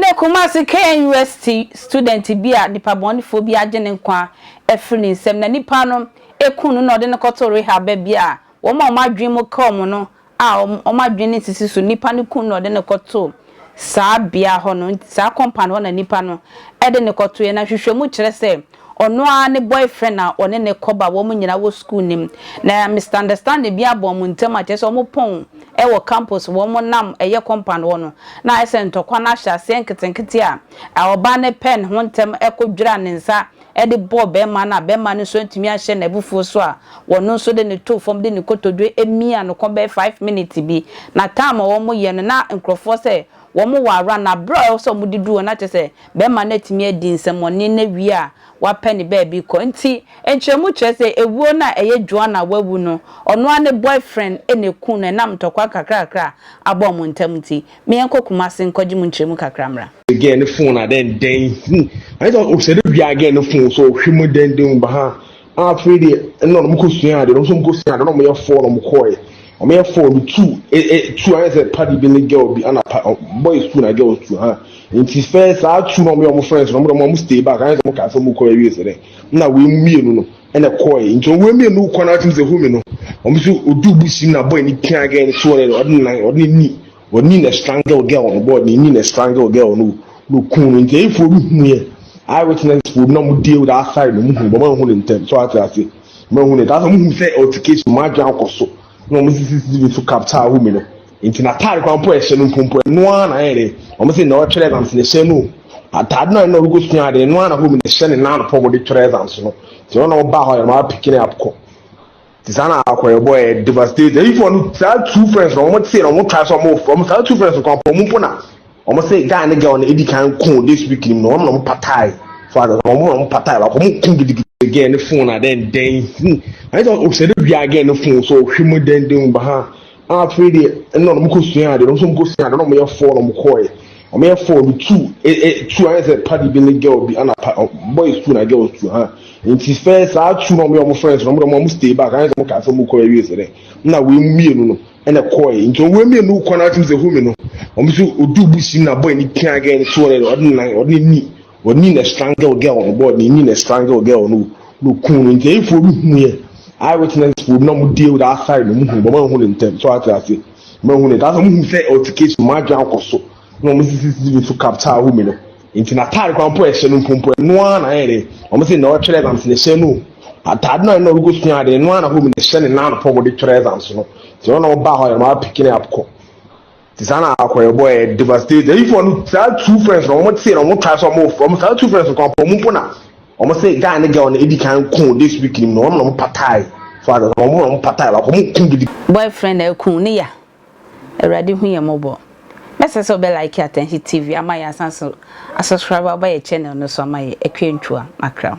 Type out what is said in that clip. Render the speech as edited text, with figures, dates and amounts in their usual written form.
Ɛnɛ Kumasi KNUST student bi a nipa bɔnefoɔ bi agye ne nkwa afiri ne nsam na nipa no ku no na ɔde no kɔtoo rehab baabi a wɔn a wɔn adwene mu ka wɔn no a wɔn adwene nsisi so nipa no kun no na ɔde no kɔtoo saa bea hɔ no saa compound hɔ na nipa no de no kɔtoeɛ na nhwehwɛmu kyerɛ sɛ ɔno ara ne boyfriend a ɔne no kɔba wɔn nyinaa wɔ school no mu na misunderstanding bi abɔ wɔn ntam a kyerɛ sɛ wɔn pɔn wɔ campus wɔn nam ɛyɛ compound hɔ no na ayɛ sɛ ntɔkwa no ahyɛ aseɛ nketenkete a ɔbaa no pɛ ne ho ntɛm kɔ dwira ne nsa de bɔɔ barima no a barima no nso antumi anhyɛ n'abufuo so a wɔno nso de no too fam de ne kotodwe miaa no kɔn bɛyɛ 5 minutes bi. Na time a wɔyɛ no na nkurɔfoɔ sɛ wɔn wɔ around na berɛ a ɛwɔ sɛ wɔde duru hɔ na kyerɛ sɛ barima no atumi adi nsɛmmɔne no awie a wapɛ ne baabi kɔ. Nti nkyerɛmu kyerɛ sɛ ewuo no a ɛyɛ Joanna wawu no, ɔno ara ne boyfriend na eku no ɛnam ntɔkwa kakrakra a abɔ wɔn ntam nti. Meɛnkɔ Kumasi nkɔgye mu nkyerɛmu kakra mmra. Girl ne phone a dɛn dɛn ayɛ sɛ ɔhyɛ de wia girl ne phone so ɔhwɛ mu dɛn dɛn ba ha. Afei deɛ ɛna ɔmo kɔ sua ade, ɔmo nso ɔmo kɔ sua ade na ɔmo yɛ four na ɔmo kɔɛ. Ɔmo yɛ four no, two ɛ ɛ two ayɛ sɛ party bi ne girl bi ɛna pa boys two na girls two ha. Nti first saa two na ɔmo yɛ ɔmo friends na ɔmo de ɔmo stay back ayɛ sɛ ɔmo kaa sɛ ɔmo kɔ awie sɛ dɛ ɛna wei mmienu no ɛna kɔɛ. Nti ɔmo mmienu kɔ na ɔmo sɛ home no, ɔmo nso odu bush mu na boy ne pia girl ne so ɔde ne nan, ɔde ne knee, ɔde ne na strangle girl no, boy ne knee na strangle girl no na okun no. Nti eyifoɔ bi hu yɛ eye witness foɔ bi na ɔmo deal with that side na ɔmo hu, ɔmo hu ne ntɛm so ate ase, ɔmo hu ne ntɛm ɔmo hu sɛ altercation ɔmo adwa akɔ so na ɔmo CCTV so capture ahome no. Nti n'ataade kwan po ɛhyɛ no mpompo ɛnoa na ayɛ dɛ ɔmo sɛ na ɔtwerɛ exams na ɛhyɛ no ataade na ɛna ɔrekɔ sua ade ɛnoa na home na ɛhyɛ ne nan pɔ ɔmo de twerɛ exams no. Nti ɔno na ɔba hɔ yɛ ɔmo apick ne up kɔ. Nti saa na akɔyɛ bɔ yɛ devastated. Eyifoɔ no saa two friends na ɔmo te na ɔmo try sɛ ɔmo saa two friends kwan po ɔmo mpo na ɔmo sɛ guy ne girl no edi kan ko this week nim na ɔmo na ɔmo patae so ade ɔmo na ɔmo patae baako ɔmo ko gidigidi. Girl ne phone a dɛn dɛn ayɛ sɛ ɔhyɛ de wia girl ne phone so ɔhwɛ mu dɛn dɛn ba ha. Afei deɛ ɛna ɔmo kɔ sua ade, ɔmo nso ɔmo kɔ sua ade na ɔmo yɛ four na ɔmo kɔɛ. Ɔmo yɛ four no, two ɛ ɛ two ayɛ sɛ party bi ne girl bi ɛna pa boys two na girls two ha. Nti first saa two na ɔmo yɛ ɔmo friends na ɔmo de ɔmo stay back ayɛ sɛ ɔmo kaa sɛ ɔmo kɔ awie sɛ dɛ ɛna wei mmienu no ɛna kɔɛ. Nti ɔmo mmienu kɔ na ɔmo sɛ home no, ɔmo nso odu bush mu na boy ne pia girl ne so ɔde ne nan, ɔde ne knee, ɔde ne na strangle girl no, boy ne knee na strangle girl no na okun no. Nti eyifoɔ bi hu yɛ eye witness foɔ bi na ɔmo deal with that side na ɔmo hu, ɔmo hu ne ntɛm so ate ase, ɔmo hu ne ntɛm ɔmo hu sɛ altercation ɔmo adwa akɔ so na ɔmo CCTV so capture ahome no. Nti n'ataade kwan po ɛhyɛ no mpompo ɛnoa na ayɛ dɛ ɔmo sɛ na ɔtwerɛ exams na ɛhyɛ no ataade na ɛna ɔrekɔ sua ade ɛnoa na home na ɛhyɛ ne nan pɔ ɔmo de twerɛ exams no. Nti ɔno na ɔba hɔ yɛ ɔmo apick ne up kɔ. Nti saa na akɔyɛ bɔ yɛ devastated. Eyifoɔ no saa two friends na ɔmo te na ɔmo try sɛ ɔmo saa two friends kwan po ɔmo mpo na ɔmo sɛ guy ne girl no edi kan ko this week nim na ɔmo na ɔmo patae so ade ɔmo na ɔmo patae baako ɔmo ko gidi. Boyfriend na eku ne ya. Awurade hu yɛ mmɔbɔ. Mɛsɛ sɛ wobɛ like Attention TV ama yɛ, asan so asubscribe aba yɛ channel no so ama yɛ. Akua Ntua makra.